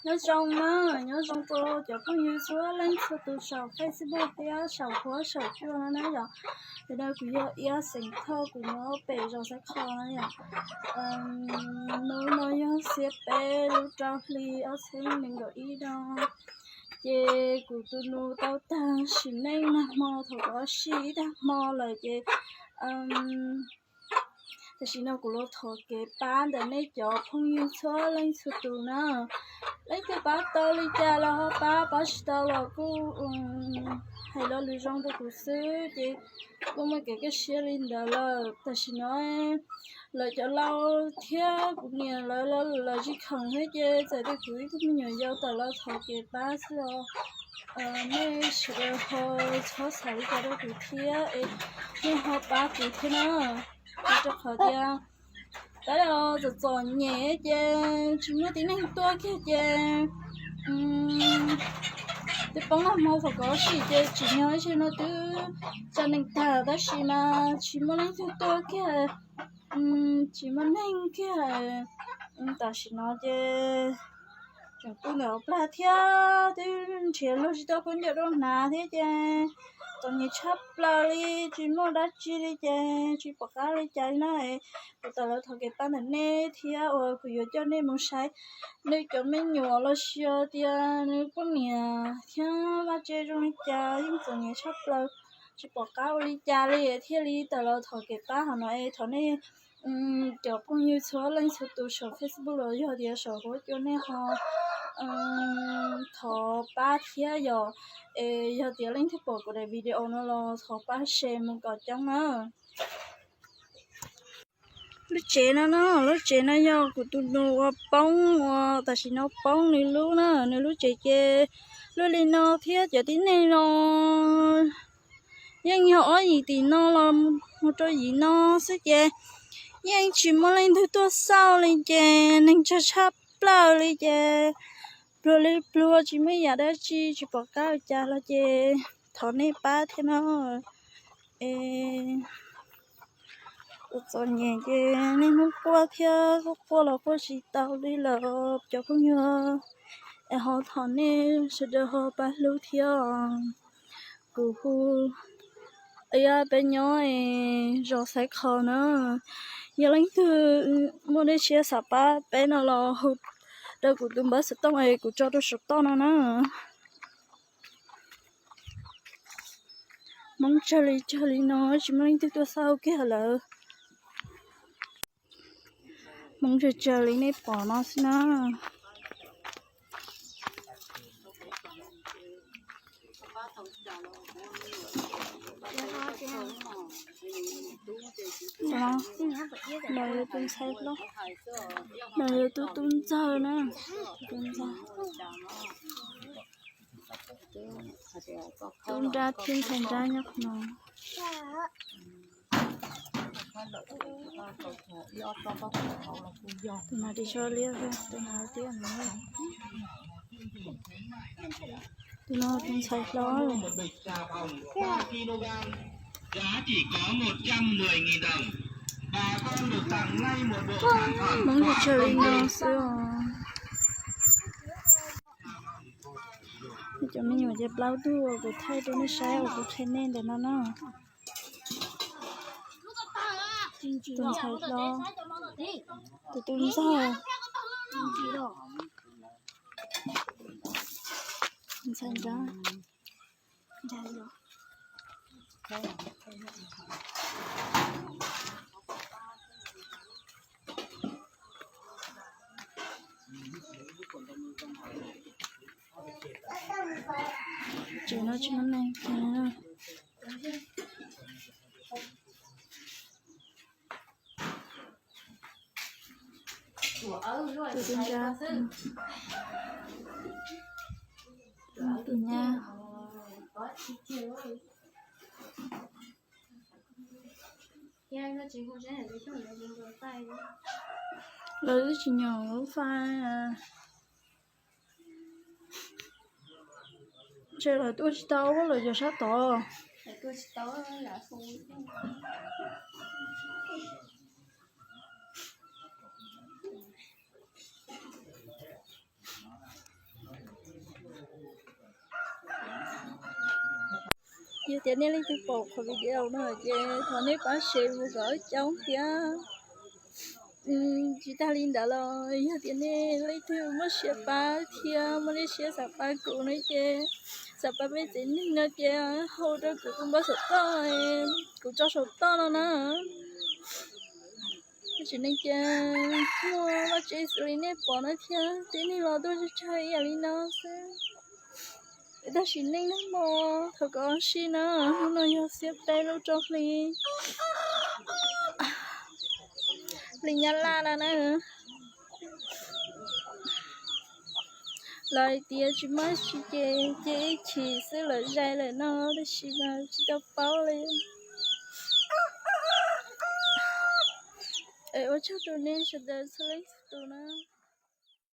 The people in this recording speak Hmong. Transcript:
Nyob zoo na, nyob zoo rau cov phooj ywg txhua leej txhua tus saum Facebook thiab saum huab saum cua no na yom. Ntawm no kuv yog Iab xeem Thoj, kuv nyob pem zos Xaiv Khos na yom. Hnub no yog xiab peb lub rau hli ob txhiab nees nkaum ib no, ces kuv tus nus tau tag sim neej nag hmo thaum kaum ob sij ib tag hmo lawm ces tam sim no kuv los thov kev pab ntawm nej cov phooj ywg txhua leej txhua tus na. Leej twg pab tau li cas los ho pab, pab tsis tau los kuj hais lo lus zoo rau kuv xwb ces kuj muaj kev kaj siab li ntawd lawm. Tam sim no lawv cov laus thiab kuv niam lawv los lawv tsis khoom thiab ces txawm tias kuv ib tug me nyuam yaus tawm los thov kev pab xwb os. Nej sawv daws ho txhob xav li cas rau kuv thiab es nej ho pab kuv thiab na. Rau qhov tias tab los txom txom nyem ces tsis muaj tib neeg tuaj kiag ces twb poob nag hmo thaum kaum ob sij ces tsim nyog ib zaug no twb tsa nees tag tab sis mas tsis muaj leej twg tuaj kiag, tsis muaj neeg kiag. Tam sim no ces tseem pw ntawm hauv plag thiab twb nrhiav luag tsis tau khaub ncaws rau hnav thiab ces txom nyem tshaj plaws li, tsis muaj dab tsi li ces tsis pom qab li cas li na. Kuv tawm los thov kev pab ntawm nej thiab uas kuv yuav coj nej mus saib nej cov me nyuam los sis tias nws poj niam thiab vaj tse zoo li cas, yeej txom nyem tshaj plaws, tsis pom qab ua li cas li thiaj li tawm los thov kev pab hauv no es thov nej cov phooj ywg txhua leej txhua tus saum Facebook los yog tias saum huab cua nej ho thov pab thiab yom. Es yog tias leej twg pom kuv daim video no los thov pab share mus kom coob na. Lub tsev no no, lub tsev no yog kuv tus nus uas poob uas tam sim no poob nws lub na, nws lub tsev ces lub li no thiab cov tib neeg los yeej yog ob yim tim no los mus rau yim no xwb ces yeej tsis muaj leej twg tuaj xauj li ces neeg tsawg tshaj plaws li ces pluag li pluag tsis muaj ib yam dab tsi tsis pom qab ua cas los ces thov nej pab thiab no. Es txom nyem ces niaj hnub quaj thiab quaj los quaj tsis tau li lawm cov phooj ywg. Es ho thov nej sawv daws ho pab hlub thiab. Kuv hu, yog peb nyob zos Xaiv Khos na, yog leej twg muaj dej siab xav pab peb no los hu rau kuv tus npawb xov tooj es kuv tso rau saum toj no na. Hmoob tsawg li tsawg li no tsis muaj leej twg tuaj xauj kiag lawm. Hmoob tsawg tsawg li nej pom no xwb na. No yog tus ntxhais hlob, no yog tus tub ntxawg na, tus ntxawg. Tub nrab thiab ntxhais nrab nyob qhov no. Tus no tsis tshua liab thiab, tus no tiag no. Tus no tus ntxhais hlob. Hmoob tsis tsawg li no xwb os. Cov me nyuam ces plaub tug uas kuv thaij rau nej saib uas kuv qhia nej ntawm no na. Tus ntxhais hlob, tus tub ntxawg, ntxhais nrab. Tsev no tsis muaj neeg. Tus tub nrab, tus nyab. Lawv twb tsis nyeem lub fais. Ntshe lawv tuaj tsis tau, lawv cov sab tod. Yog tias nej leej twg pom qhov video no ces thov nej pab share mus kom coob thiab. Tsis tag li ntawd los yog tias nej leej twg muaj siab pab thiab muaj lub siab xav pab kuv no ces xav pab peb tsev neeg no ces hu rau kuv tus npawb saum toj, kuv tso saum toj no na. Tab sis nej ces muaj vaj tse xws li nej pom no thiab tib neeg los tuaj tsawg tsawg ib yam li no xwb. Tab sis nej nag hmo thov kom sij na, hnub no yog xiab peb lub rau hli, hli Nyab Laj na na. Lawv tias tsis muaj tsis ces cia ib chim xwb lawm zais lawm no, tab sis mas tsis tau paub li. Ua tsaug rau nej sawv daws txhua leej txhua tus na.